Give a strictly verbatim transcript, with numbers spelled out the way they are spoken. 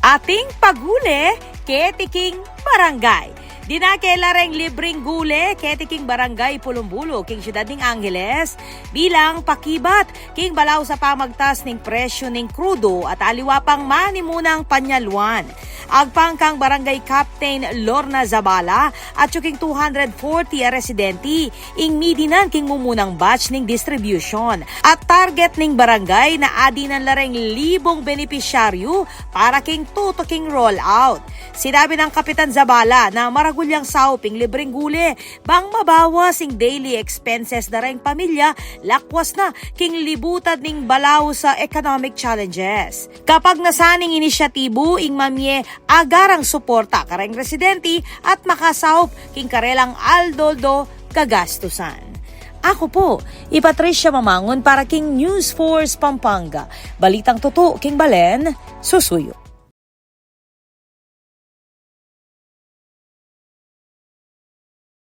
Ating pagule keti king barangay. Dinake la reng libreng gule keti king barangay Pulumbulu king siyudad ning Angeles bilang pakibat king balaus a pamagtas ning presyu ning krudo at aliwa pang manimunang panyaluan. Agpang kang Barangay Captain Lorna Zabala at king two hundred forty a residente ing midinan king mumunang batch ning distribution. At target ning barangay na adinan la reng libung benepisyaryu para king tutuking rollout. Sinabi nang Kapitan Zabala na maragul yang saup ing libreng gule bang mabawas ing daily expenses da reng pamilya lakwas na king libutan ning balaus a economic challenges. Kapagnasan ning inisyatibu ing mamie agarang suporta kareng residente at makasaup king karelang aldo-aldo kagastusan. Aku pu, i Patricia Mamangun para king News Force Pampanga. Balitang tutu king balen, susuyu.